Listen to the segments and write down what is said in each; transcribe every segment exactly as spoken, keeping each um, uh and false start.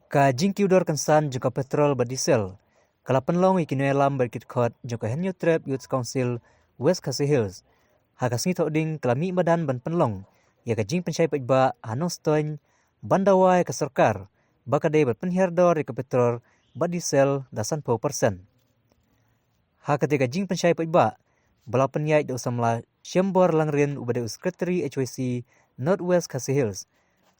Ka jingkiew dor kynsan jong ka petrol bad diesel ka la pynlong ïa ki nongïalam bad ki dkhot jong ka Hynñiewtrep Youth Council West Khasi Hills. Ha ka sngi Thohdieng ka la mih madan ban pynlong ïa ka jingpynshai paidbah ha Nongstoiñ ban dawa ïa ka sorkar ba ka dei ban pynhiar dor ïa ka petrol bad diesel da sanphew percent. Ha kata ka jingpynshai paidbah ba la pynïaid da u samla Shembor Langrin uba dei u Secretary H Y C North West Khasi Hills,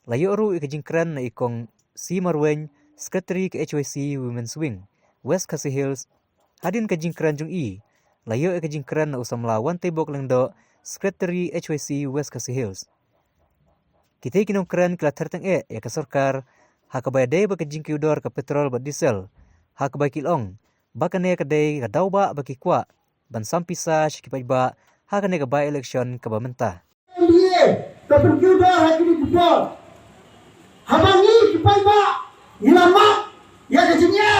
la ïoh ruh ïa ka jingkren na i Kong C Marwein, Secretary ka H Y C Women's Wing West Khasi Hills. Hadien ka jingkren jong i, la ïoh ïa ka jingkren na u samla Wanteibok Lyngdoh, Secretary H Y C West Khasi Hills. Kita ki nongkren ki la ther tyngeh ïa ka sorkar ha kaba ïadei bad ka jingkiew dor ka petrol bad diesel, ha kaba ki la ong ba kane ka dei ka daw ba ba ki kwah ban sam pisa sha ki paidbah ha kane ka by-election kaba mynta. N D A ka pynkiew dor ha kine ki por. Haba ngi ki paidbah ngi la mad ïa ka jingeh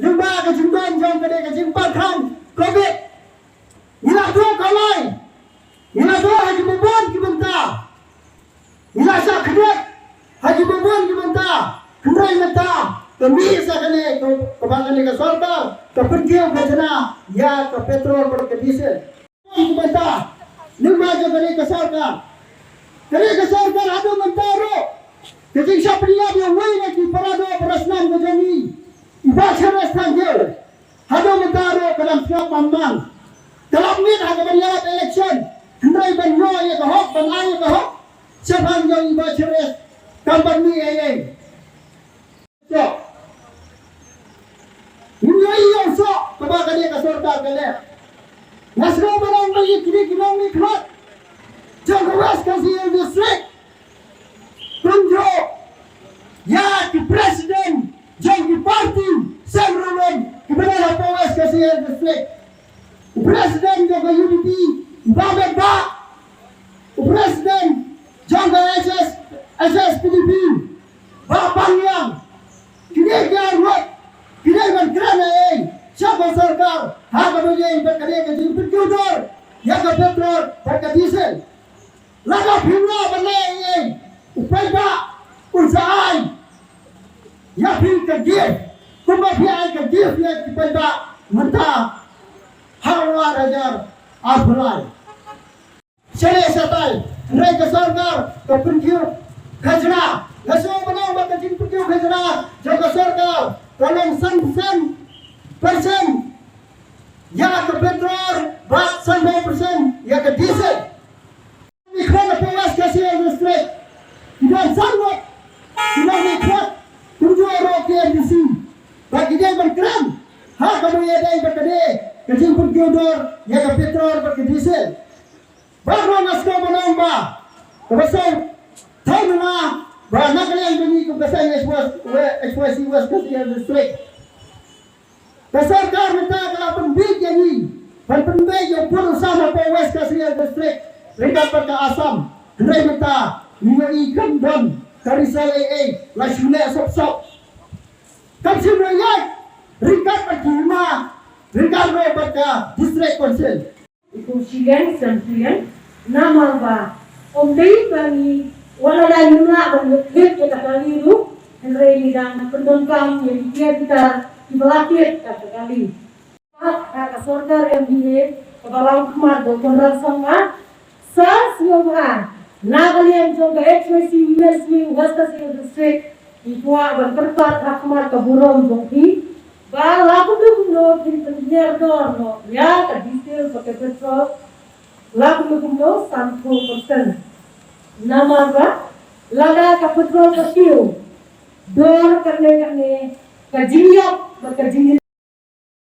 lyngba ka jingdon jong kane ka jingpang kham Covid. Ngi la tuh kawei, ngi la tuh ha ki babun ki bynta, ngi la shah khyndiat ha ki babun ki bynta. Hynrei mynta ka mih sa kane ka, kaba kane ka sorkar ka pynkiew khajna ïa ka petrol bad ka diesel. Ki bynta, lyngba jong kane ka sorkar, kane ka sorkar haduh mynta ruh ka jingshah pynïap ïa uwei na ki para doh para snam ka jong ngi, i Bah Sharif Thangjiew. Haduh mynta ruh ka dang sngap bam bam. Ka la mih ha kaba ïalap election, hynrei ban ïoh ïa ka hok, ban ai ïa ka hok shaphang jong i Bah Sharif, kam pat mih ei ei. Soh. Ngim ïohi ïa u soh kaba kane ka sorkar ka leh. Nga sngew ban ong ba ïa kine ki nongmihkhmat jong ka West Khasi Hills District, kumjuh ïa ki president jong ki party seng ruh kiba don hapoh West Khasi Hills District. U president jong ka U D P, u Bah Metbah, u president jong ka H S, H S P D P, Bah Pangliang. Kine ki arngut ki dei ban kren ei ei sha ka sorkar ha kaba ïadei bad kane ka jingpynkiew dor ïa ka petrol bad ka diesel. Lada phi wanrah ban leh ei ei, u paidbah un sa ai ïa phi ka gift kumba phi ai ka gift ïa ki paidbah mynta ha u ar hajar arphew lai. Shalei shatai, hynrei ka sorkar ka pynkiew khajna. Nga sngew ban ong ba ka jingpynkiew khajna jong ka sorkar ka long san percent, percent ïa ka petrol bad sanphew percent ïa ka diesel. Ngi khot hapoh West Khasi Hills District, ki don san ngut ki nongmihkhmat kumjuh ruh ki M D C, ba ki dei ban kren ha kaba ïadei bad kane ka jingpynkiew dor ïa ka petrol bad ka diesel. Bad ruh nga sngew ban ong ba kaba sngewthuh na nga ba na ka liang jong ngi kum ka seng H Y C West, H Y C West Khasi Hills District, ka sorkar mynta ka la pynbieit ïa ngi ban pynbieit ïa u pud u sam hapoh West Khasi Hills District ryngkat bad ka Assam. Hynrei mynta ngi ïohi kam don ka result ei ei, la shu leh sop sop. Kam shym la ïaid ryngkat bad ki hima, ryngkat ruh bad ka District Council. I kong shiliang seng shiliang, namar ba ym dei ba ngi, wat lada ngim lah ban thied ïa ka kali ruh, hynrei ngi dang pyndonkam ïa ki tiar ki tar kiba la thied ïa ka kali. Bad ha ka sorkar M D A kaba long khmat da u Conrad Sangma, sa sngewbha na ka liang jong ka H Y C Women's Wing West Khasi Hills District, ngi kwah ban kyrpad ha khmat ka burom jong phi ba la kumno kumno phin pynhiar dor noh ïa ka diesel bad ka petrol, la kumno kumno sanphew percent. Namar ba lada ka petrol ka kiew dor katne katne, ka jingïap bad ka jing